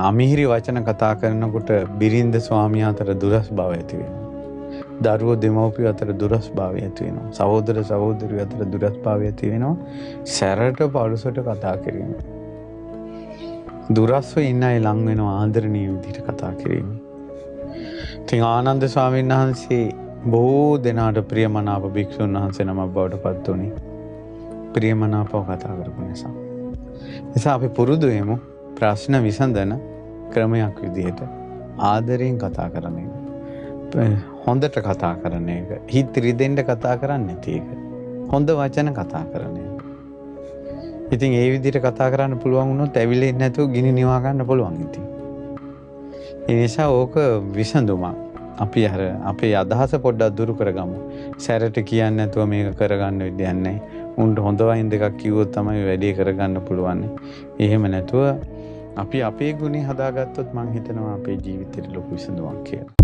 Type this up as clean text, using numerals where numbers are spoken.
අමිහිරි වචන කතා කරනකොට බිරිඳ ස්වාමියා අතර දුරස් භාවය ඇති වෙනවා. දරුවෝ දෙමව්පියෝ අතර දුරස් භාවය ඇති වෙනවා. සහෝදර සහෝදරියෝ අතර දුරස් භාවය ඇති වෙනවා. සැරට පරුසට කතා කිරීම. දුරස්ව ඉන්න අය ලං වෙනවා ආදරණීය විදිහට කතා කිරීම. ඉතින් ආනන්ද ස්වාමීන් වහන්සේ බොහෝ දෙනාට ප්‍රියමනාප භික්ෂුන් වහන්සේ නමක් බවට පත් වුණේ ප්‍රියමනාපව කතා කරපු නිසා. නිසා අපි පුරුදු වෙමු ප්‍රශ්න විසඳන ක්‍රමයක් විදිහට ආදරයෙන් කතා කරන එක. හොඳට කතා කරන එක. හිත රිදෙන්න කතා කරන්නේ නැති එක. හොඳ වචන කතා කරන එක. ඉතින් ඒ විදිහට කතා කරන්න පුළුවන් වුණොත් ඇවිලෙන්නේ නැතුව ගිනි නිවා ගන්න පුළුවන් ඉතින්. ඒ නිසා ඕක විසඳුමක්. අපි අර අපේ අදහස පොඩ්ඩක් දුරු කරගමු. සැරට කියන්නේ නැතුව මේක කරගන්න විදියක් නැහැ. උන්ට හොඳ වයින් දෙකක් කිව්වොත් තමයි වැඩේ කරගන්න පුළුවන්. එහෙම නැතුව අපි අපේ ගුණේ හදාගත්තොත් මං හිතනවා අපේ ජීවිතේට ලොකු විසඳුමක් කියලා.